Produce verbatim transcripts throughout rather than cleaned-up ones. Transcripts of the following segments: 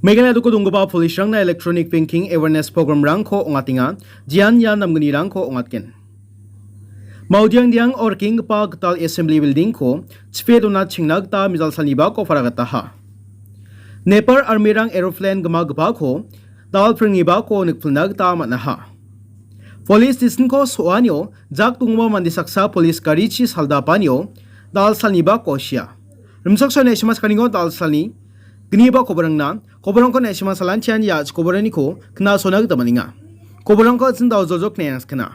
Meghalaya doko donggipa police-rangna electronic banking awareness program-rangko ong·atenga, jean ia namgnirangko ong·atgen. Maudiangdiang o rikenggipa gital assembly building-ko chipe dona chingna gita mijal salnibako paragataha. Nepal army-rang aeroplane gimagipako dal pringgipako nikpilna gita man·aha. Police station-ko so·anio jak donggipa mande saksa police garichi saldapanio dal salnibako sia. Rimchaksoani S M S kaningo dal salni gniba koborangna, koborangko S M S salantian ia koboraniko knasona gita man·enga. Koborangko an·ching dao jojok neng·skana.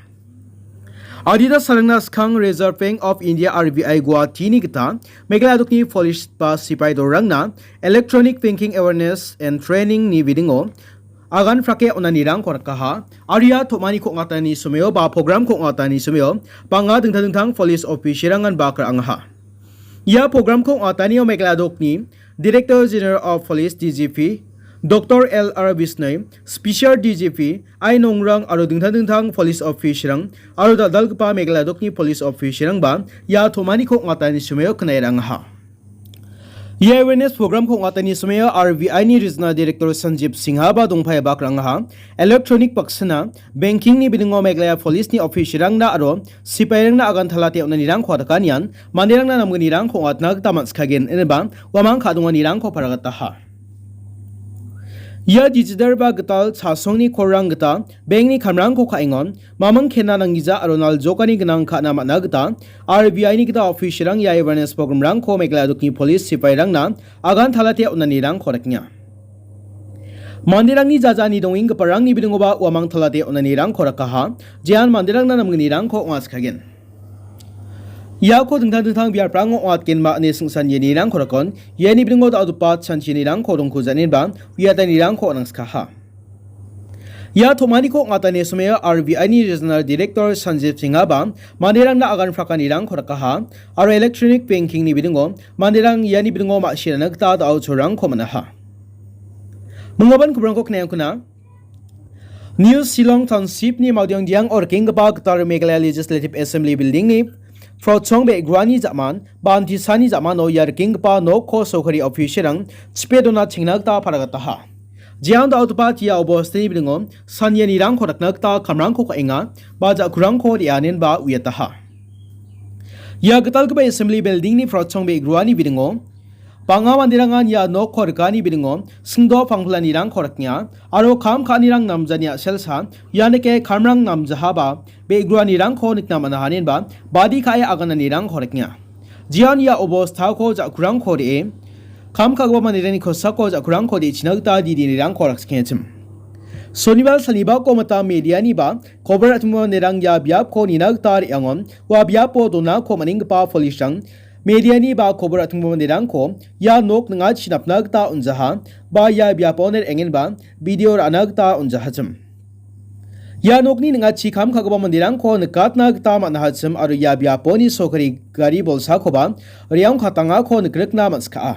Adita sarangna skang Reserve Bank of India, R B I, Guwahati-ni gita Meghalaya dokni police ba sipai dorangna electronic banking awareness and training-ni bidingo agan prake on·anirangko rikaha. Aria tomani ko·ong·atani someo ba program ko·ong·atani someo bang·a dingtang dingtang police officer-rangan bak ra·angaha. Ia program ko ong·atanio Meghalaya dokni Director General of Police, D G P, Doctor L R Bishnoi, Special D G P, Ai Nongrang aro dingtang dingtang police officer-rang aro dal·dalgipa Meghalaya dokni police officer-rangba ia tomaniko ong·atani someo knae ra·angaha. Ia awareness program-ko ong·atani someo R B I-ni Regional Director Sanjeev Singha ba dongpae bak ra·angaha. Electronic baksana banking-ni bidingo Meghalaya Police-ni officer-rangna aro sipairangna agan talate on·anirangko dakanian manderangna namgnirangko ong·atna gita man·sikagen ineba uamang ka·donganirangko paragataha. Ia digital ba gital chasongni korrang gita bank-ni kamrangko ka·engon, maming kena nanggija aro naljokani gnang ka·na man·a gita R B I-ni gita officer-rang ia awareness program-rangko Meghalaya dokni police sipairangna agan talate on·anirangko dakenga. Manderangni jajani dongenggiparangni bidingoba uamang talate on·anirangko rakaha, jean manderangna namgnirangko ong·atskagen. Iako dingtang dingtang biaprango ong·atgenba ine singsan ianirangko rakon, iani bidingo dal·gipa chanchirangko dongkujanenba uiatanirangko on·angskaha. Ia tomaniko ong·atani someo R B I-ni Regional Director Sanjeev Singhaba manderangna agan prakanirangko rakaha aro electronic banking-ni bidingo manderang iani bidingo ma·sirana gita da·o cholrangko man·aha. Minggaban kubrangko knengkuna. New Shillong Township-ni Maudiangdiang o rikenggipa gital Meghalaya Legislative Assembly Building-ni prochong be·gruani ja·man, ba antisani ja·mano ia rikenggipa nokko sorkari officer-rang chipe dona chingna gita paragataha. Jean dal·gipa ia obostani bidingo sanianirangko dakna gita kamrangko ka·enga, ba ja·kurangko re·anenba uiataha. Ia gitalgipa Assembly Building-ni prochong be·gruani bidingo bang·a manderangan ia nokko rikani bidingo singdo pangpilanirangko rikenga aro kam ka·anirang namjani a·selsa ianike kamrang namjahaba be·gruanirangko nikna man·ahanenba badi ka·e agananirangko rikenga. Jean ia obostako ja·kurangko re·e, kam ka·gipa manderangni kosako ja·kurangko de·china gita didinirangko raksikengachim. Sonibar salnibako mita medianiba kobar ra·chonggipa manderang ia biapko nina gita re·angon, ua biapo donako man·enggipa police-rang mediani ba kobar ra·chonggipa manderangko ia nok ning·achi napna gita on·jaha, ba ia biapo re·angenba video ra·na gita on·jahachim. Ia nokni ning·achi kam ka·gipa manderangko nikatna gita man·ahachim aro ia biaponi sorkari gari bolsakoba re·angkatangako nikrikna man·skaa.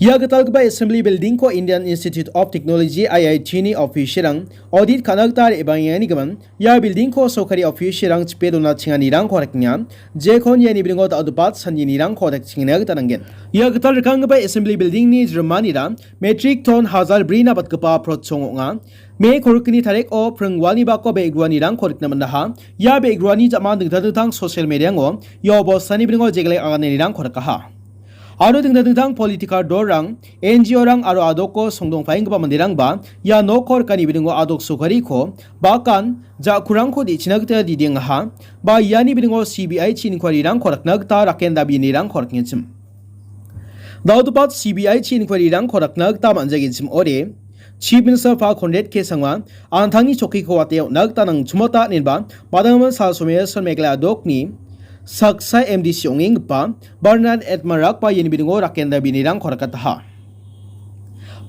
Ia gitalgipa Assembly Building-ko Indian Institute of Technology, I I T-ni officer-rang audit ka·na gita re·baengani gimin, ia building-ko sorkari officer-rang chipe dona chinganirangko rikenga, jekon iani bidingo dal·gipa sandirangko dakchingna gita nanggen. Ia gital rikanggipa Assembly Building-ni jrimanira metric ton hajar brina batgipa prochong ong·a. Me kolgrikni tariko pringwani bako be·gruanirangko rikna man·aha. Ia be·gruani ja·man dingtang dingtang social media-ngo ia obostani bidingo jeglek agananirangko rikaha. Aro dingtang dingtang political dolrang, N G O-rang aro adoko songdongpaenggipa manderangba ia nokko rikani bidingo adok sorkariko bakan ja·kurangko de·china gita didengaha, ba iani bidingo C B I-chi inquiry-rangko rakna gita raken dabianirangko rakengchim. Dal·gipa C B I-chi inquiry-rangko rakna gita man·jagenchim ong·ode, Chief Minister Pa Conrad K Sangma an·tangni chokkiko wate on·na gita nangchimota inenba, madanggimin sal somoi Meghalaya dokni saksa M D C ong·enggipa Bernard Edmarakba iani bidingo raken dabianirangko rakataha.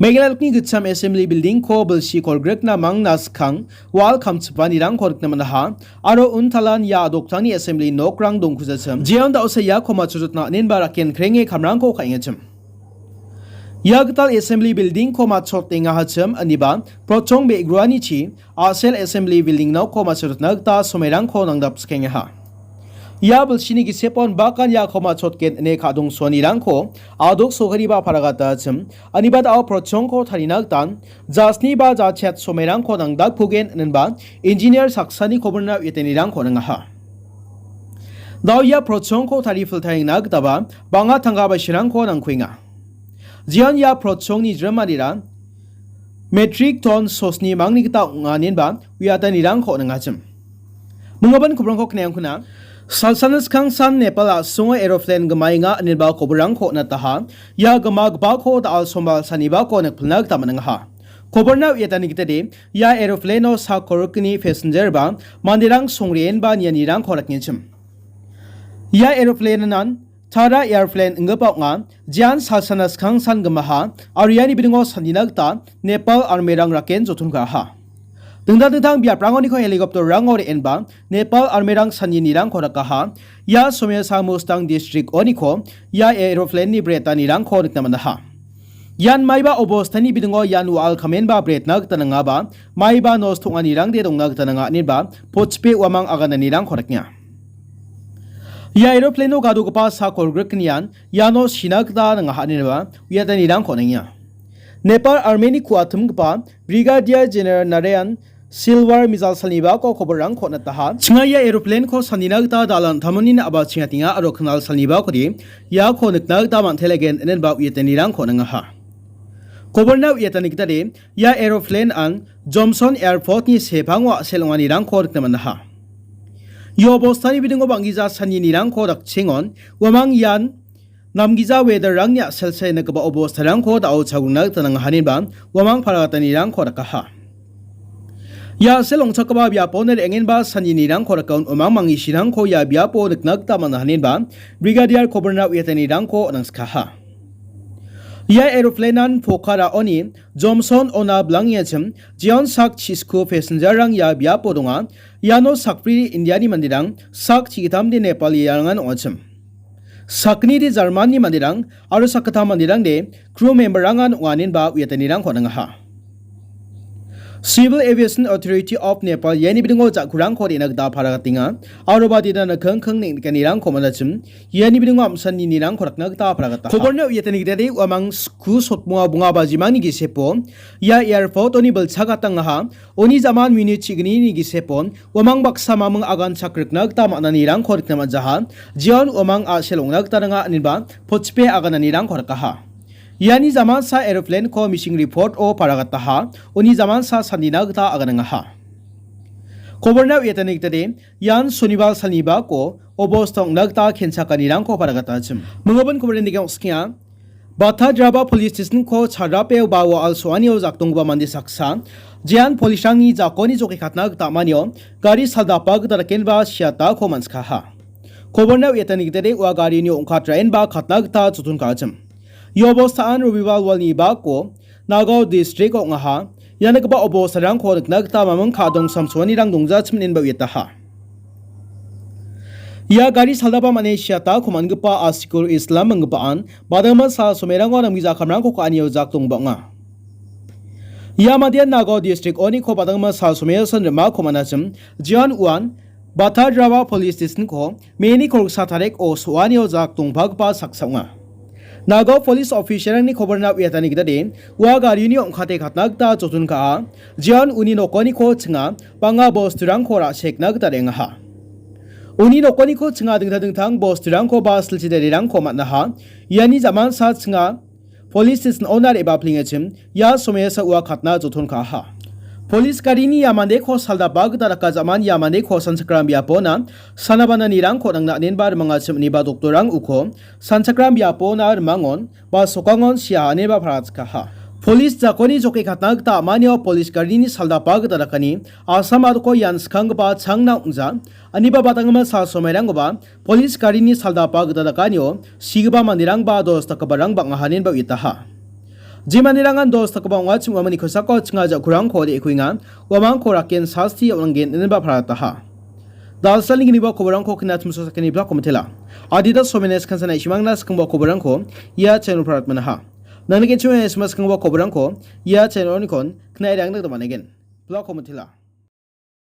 Meghalaya dokni gitcham Assembly Building-ko bilsi kolgrikna mangna skang wal kamchipanirangko rikna man·aha, aro untalan ia adoktangni Assembly nokrang dongkujachim. Jeon da·osa iako matchotna inenba raken krenge kamrangko ka·engachim. Ia gital Assembly Building-ko matchotengahachim, aniba prochong be·gruanichi a·sel Assembly Building nokko matchotna gita somoirangko nangdapskengaha. Ia bilsini gisepon bakan iako machotgen ine kadongsoanirangko adok sokariba paragatachim, aniba da·o prochongko tarina gitan jasni ba jachet somerangko nangdakpogen ininba engineer saksani koborna uiatanirangko nangaha. Da·o ia prochongko tarifiltaengna gitaba bang·a tangka basirangko nangkuenga. Jian ia prochongni jrimanira metrik ton sosni mangni gita ong·a inenba uiatanirangko nangachim. Minggipa koborangko knaengkuna, salsana skangsan Nepal a·songo aeroplane gimaenga inenba koborangko nataha. Ia gimagipako da·al sombal sanibako nikpilna gita man·angaha. Koborna uiatani gitade, ia aeroplaneo sak kolgrikni passenger ba manderang songreenba nianirangko rakengchim. Ia aeroplanean Tara Airplane inggipa ong·a, jian salsana skangsan gimaha, aro iani bidingo sandina gita Nepal armyrang raken joton ka·aha. Dingtang dingtang biaprangoniko helicopterrango re·enba Nepal armyrang sanni nirangko rakaha. Ia somesa Mustang District oniko ia aeroplane-ni bretanirangko nikna man·aha. Ian maiba obostani bidingo ian wa·al kamenba bretna gita nangaba, maiba nos tong·anirangde dongna gita nanga ineba pochipe uamang agananirangko rakenga. Ia aeroplane-o gadogipa sak kolgriknian iano sina gita nangaha ineba uiatanirangko on·enga. Nepal Army-ni ku·atimgipa Brigadier General Narayan Silwar mijal salnibako koborrangko nataha. Chinga ia aeroplane-ko sanina gita dalan tamonina aba chingatenga aro knal salnibakode iako nikna gita man·telegen inenba uiatanirangko nangaha. Koborna uiatani gitade, ia aeroplane-an Jomson Airport-ni sepango a·sel ong·anirangko nikna man·aha. Ia obostani bidingo bang·gija sanni nirangko dakchengon, uamang ian namgija weather-rangni a·selse nikgipa obostarangko da·o chagruna gita nangaha ineba uamang paratanirangko rakaha. Ia a·sel ong·chakgipa biapon re·angenba sanni nirangko rakaon uamang mangisirangko ia biapo nikna gita man·aha ineba Brigadier koborna uiatanirangko on·angskaha. Ia aeroplane-an Pokhara-oni Jomson ona bilangengachim, jeon sak chisku passenger-rang ia biapo donga. Iano sakbri India-ni manderang, sak chigitamde Nepali-rangan ong·achim. Sakgnide German-ni manderang aro sakgittam manderangde crew member-rangan ong·a inenba uiatanirangko on·angaha. Civil Aviation Authority of Nepal iani bidingo ja·kurangko re·na gita paragatenga, aro ba dina nikengkeng neng·nikanirangko man·achim, iani bidingo amsanni nirangko rakna gita paragataha. Koborna uiatani gitade uamang sku sotmonga bonga bajimangni gisepo ia airport-oni bilchagatangaha, oni jaman minit chignini gisepon uamang baksa maming agan chakrikna gita man·anirangko rikna man·jaha, jeon uamang a·sel ong·na gita nanga ineba pochipe agananirangko rakaha. Iani jamansa aeroplane-ko missing report-o paragataha, oni jamansa sandina gita aganangaha. Koborna uiatani gitade, ian Sonibar salnibako obosta ong·na gita kenchakanirangko paragatachim. Minggipa koborni nikeng ong·skenga, Batadraba Police Station-ko charapeo ba wa·al so·anio jakdonggipa mande saksa, jean police-rangni jakoni joke katna gita am·anio gari saldapa gita dakenba siatako man·sikaha. Koborna uiatani gitade ua garini ong·kat ra·enba katna gita joton ka·achim. Ia obostaan Robibar walni bako Nagaon district ong·aha. Ia nikgipa obostarangko nikna gita maming ka·dong samsoanirang dongjachim inenba uiataha. Ia gari saldapa man·e siatako man·gipa Asikul Islam inggipaan badangma sal somerango namgijakamrangko ka·anio jak dongba ong·a. Ia mandean Nagaon district oniko badangma sal someasan rimako man·achim, jeon uan Batadraba Police Station-ko May-ni kolgsa tarik-o so·anio jak dongpagipa saksa ong·a. Nagaon police officer-rangni koborna uiatani gitade, ua garini ong·kate katna gita joton ka·a, jeon uni nokoniko chinga bang·a bosturangko ra·sekna gita re·angaha. Uni nokoniko chinga dingtang dingtang bosturangko ba silchi darirangko man·aha. Iani jamansa chinga Police station owner eba plengachim, ia somoiasa ua katna joton ka·aha. Police garini ia mandeko saldapa gita daka ja·man ia mandeko sanchakram biapona sana bananirangko nangna inen ba rimangachim ine ba doctor-rang uko sanchakram biapona rimangon ba sokangon sia ine ba paratskaha. Police jakoni joke katna gita a·manio police garini saldapa gita dakani Assam a·doko ian skanggipa changna ong·ja. Aniba badanggimin sal somairangoba police garini saldapa gita dakanio sigipa manderangba dos dakgiparang bang·aha ineba uiataha. Je manderangan dos dakgipa ong·achim uamangni kosako chinga ja·kurangko de·kuenga, uamangko raken sasti on·angen ineba parataha. Dalsalni gniba koborangko kina timso sakani blako mitela. Adita somenes kansana isimangna skangba koborangko ia channel parat manaha. Nangni kenchua isma skangba koborangko ia channel onikon kna irang dagda manegen. Blako mitela.